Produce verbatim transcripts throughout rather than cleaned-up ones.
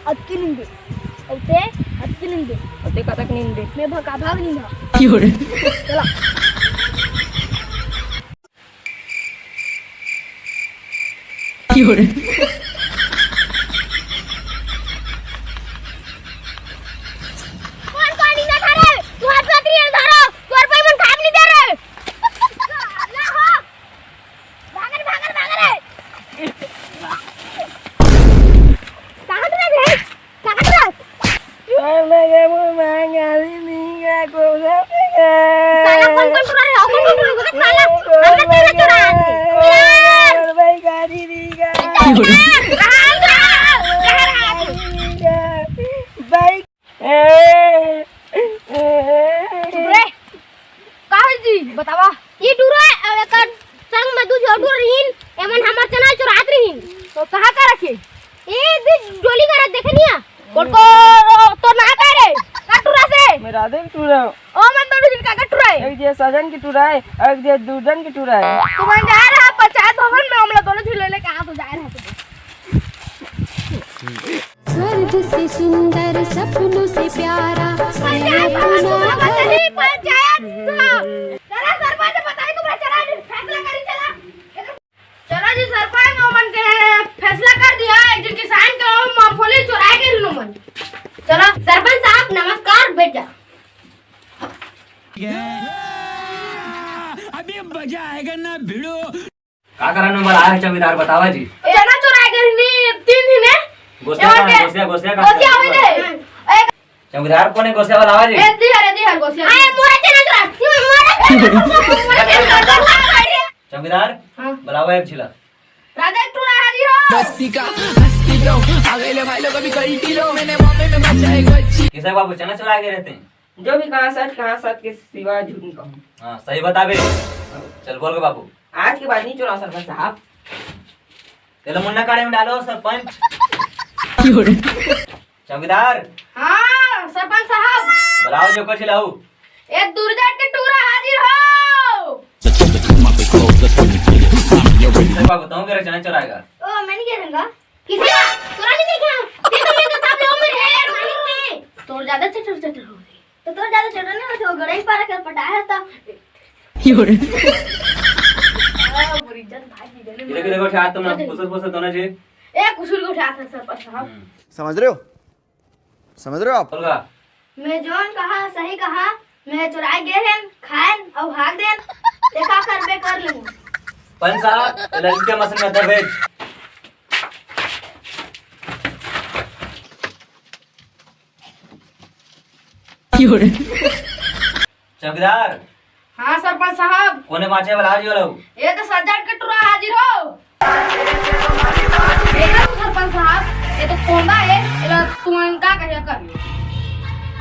अतकी नींदे। अउ ते अतकी नींदे। अउ ते कतक नींदे। मैं भका भाग नींदा। क्यों रे? चला। क्यों रे? कोन कोन नींदत हरे? तुंहर पतरी ल धरो, तोर पई मन खाब नी दे रे। ना हो। भाग रे, भाग रे, भाग रे। कहाँ टुरा रे? कहाँ टुरा? साला कौन कौन टुरा रे? कौन कौन टुरा रे? साला, हमरा चना चुरा रहा है। यार। भाई गाड़ी दी गा। चल, चल, चल, चल, चल। भाई। चुप रे। का होइस जी? बतावा। ये टुरा अउ एकर संग में दू झन टुरा रहिन, एमन हमर चना चुरात रहिन। तो कहाँ का रखे? ए, दे डोली करत देखे निया। कोन को तो ना करे? का टुरा से? मैं राधे के टुरा हूँ। ओ, मैं दोनों झन का टुरा है। एक जे सजन के टुरा है, एक जे दुर्जन के टुरा है। तुमन जा रहा पंचायत भवन में, हमला दोनों झन ले लेके आ तो जा रहा है। स्वर्ग से सुंदर, सपनों से प्यारा, मैं अपना घर। चला सरपंच, बताई तुमरा, चला जी, फैसला करी, चला। चला जी सरपंच, वो मन के फैसला कर दिया, एक दिन किसान के वो मूंगफली चुराए गे रिहिन मन। चला सरपंच साहब, नमस्कार, बैठ जा। अभी मजा आएगा ना भिड़ो। का कारण में बलाए हे चौकीदार, बतावा जी। चना चुराए गे रिहिन, तीन दिन है। गोसिया एमन कहाँ हे? के गोसिया, गोसिया कहाँ हे? गोसिया होई रे। एक चौकीदार कोन हे गोसिया वाला, आवा जी। ए, दी हर, दी हर गोसिया। आए, मोरे चना चुरा, मोरे चना चुरा। चौकीदार, हाँ। बलावा एक झिला। राधे टुरा हाजिर हो। बस्ती का हस्ती तो आ गए ले भाई लोग, अभी कल्टी लो, मैंने बॉम्बे में मचा है गच्ची। किसे बाबू चना चुराए गे रिहिस? जो भी कहा सच, कहा सच के सिवा झूठ नहीं कहूँ। हाँ, सही बताबे। चल बोल के बाबू। आज के बाद नहीं चुराओ सरपंच साहब। चलो मुन्ना काढ़े में डालो सरपंच। चौकीदार। हाँ, सरपंच साहब। बलावा जी, ओकर झिला। ए दुर्जन के टुरा हाजिर हो। सर बाबू, तुम के चना चुराएगा। ओ, मैं नहीं कह दूंगा। किसे? तोरा नहीं देखे? ते तो मैं तो सब लोग में ढेर मालूम है। तोर ज्यादा चटर चटर हो गई। तो तोर ज्यादा चटर नहीं होते, वो गड़ई पारा कर पटाया था। क्यों रे? आ, मोर इज्जत भाग गई, देखो, देखो, ठात तुम ना, कुसुर, कुसुर दोनों जी। ए, कुसुर को ठात है, सरपंच साहब। हम्म। समझ रहे हो? समझ रहे हो आप? बोल गा। मैं जोन कहा, सही कहा, मैं चुराए गे रेन, खाएन अउ भाग देन। ते का करबे, कर लेहूं। पंच साहब, ये ललित के मशीन में अंदर भेज। चौकीदार। हाँ सरपंच साहब। कोने बाँचे वाला आज वाला हो? ये तो सज्जन के टुरा हाजिर हो। देखा तो सरपंच साहब, ये तो कोंदा है, एला तुमन का कहिया कर।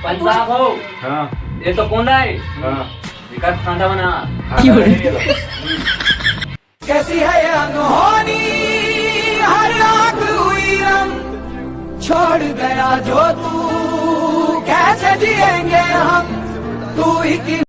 पंच साहब हो? हाँ। ये तो कोंदा है। हाँ। विकट खांदा बना। हाँ, क्यों रे? कैसी है ये अनहोनी, हर रात हुई रंग, छोड़ गया जो तू, कैसे जिएंगे हम, तू ही की